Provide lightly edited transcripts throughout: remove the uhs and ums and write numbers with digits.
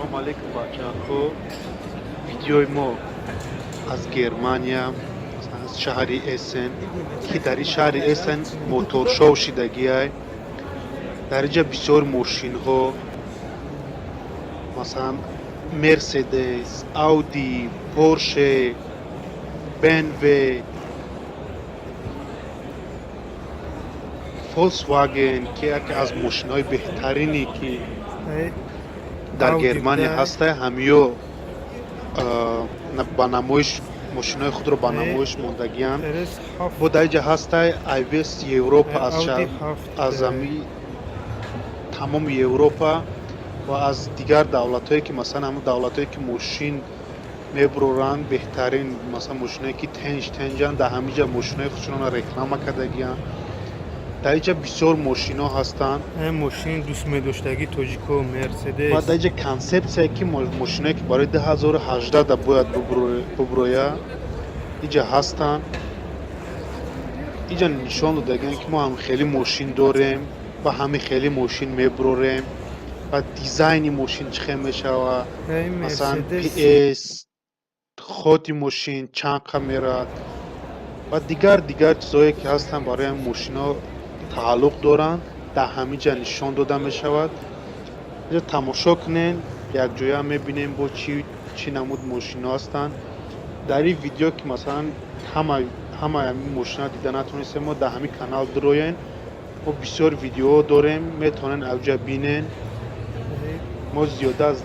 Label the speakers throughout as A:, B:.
A: Салом алейкум, бачаҳо. Видеои мо аз Германия, аз шаҳри Эссен, ки дар ин шаҳри Эссен моторшоу шидагиай. Дар инҷа бисёр мошинҳо, масалан, Мерседес, Ауди, Порше, БМВ, Фольксваген, ки яке аз мошинҳои беҳтарине, ки дар Германия ҳаста, ҳамиё ба намоиш мошинҳои худро ба намоиш мондагианд. Бо дар инҷа ҳастай айвес Европа, аз ами тамоми Европа ва аз дигар давлатҳое, ки масалан, ҳамон давлатҳое, ки мошин мебуроранд, беҳтарин, масалан, мошиное, ки тенҷ тенҷанд, дар ҳамин ҷа мошинои худшонро реклама кардагианд. Дар инҷа бисёр мошинҳо ҳастанд.
B: Мошини дӯстмедоштагии тоҷико, Мерседес.
A: Ва дар инҷа консепсияе, ки мошиное, ки барои 2018 да бояд бубуроя, инҷа ҳастанд. Инҷа нишон додагианд, ки мо ҳам хеле мошин дорем ва ҳами хеле мошин мебурорем ва дизайни мошин чӣ хел мешавад, масалан, ps ходи мошин чанд қа меравад ва дигар дигар чизҳое, ки ҳастанд, барои ҳамин мошинҳо тааллуқ доранд, дар ҳамин ҷа нишон дода мешавад. Инҷа тамошо кунен, якҷоя мебинем, бо чӣ чӣ намуд мошинҳо ҳастанд. Дар ин видео, ки масалан, ҳамаи ҳамин мошинҳо дида натонистем, мо дар ҳамин канал дуроен, мо бисёр видеоҳо дорем, метавонен авҷа бинен. Мо зиёда аз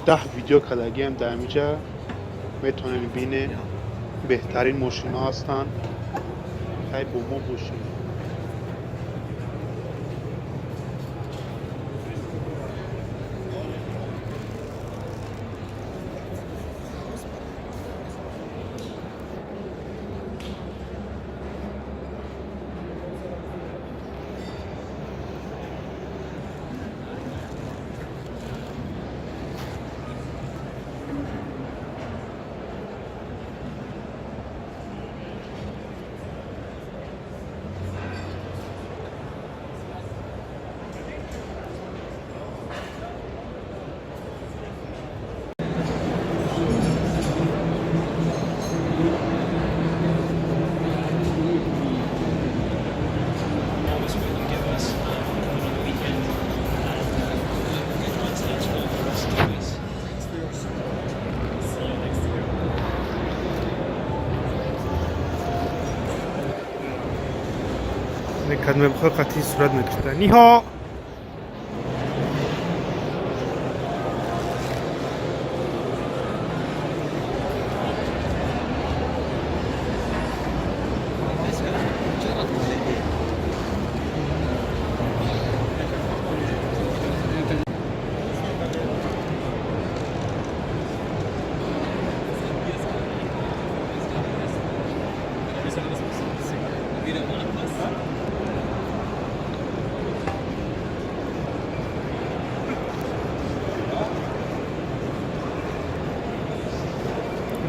A: 10 видео кардагием дар ҳамин ҷа, метавонен бинен. Беҳтарин мошинҳо ҳастанд. Хай, бо мо бошед.
B: Кадме бихоҳ, қатъи сурат мекушта. Ниҳо.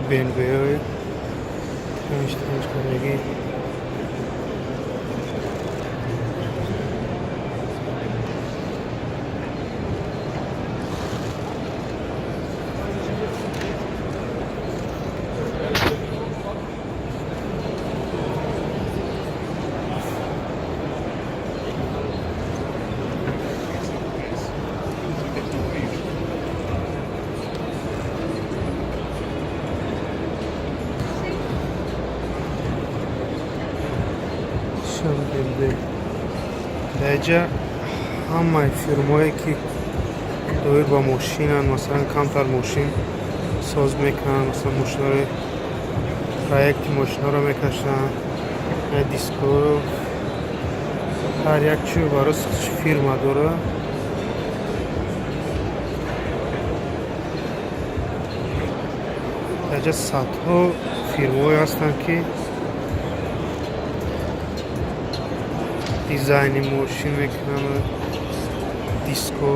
B: БМВ тенҷ тенҷ кардагӣ. BMW. Дар инҷа ҳамаи фирмое, ки доир ба мошинанд, масалан, камтар мошин соз мекунанд, масалан, мошинҳои проекти мошинҳоро мекашанд, дискҳоро, ҳар як чиз барои фирма дорад. Дар инҷа садҳо фирмаҳое ҳастанд, ки дизайни мошин мекунанд, диско.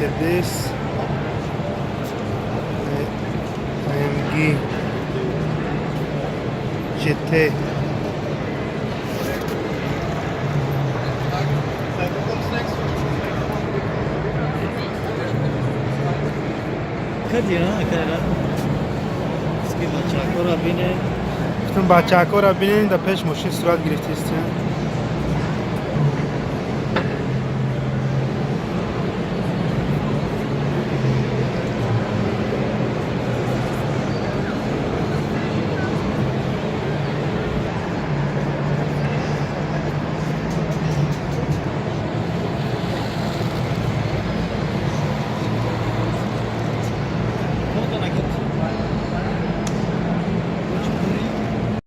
B: Мерседес, AMG GT. Гуфтам, бачаҳакоро бинед, дар пеш мошин сурат гирифтистиян.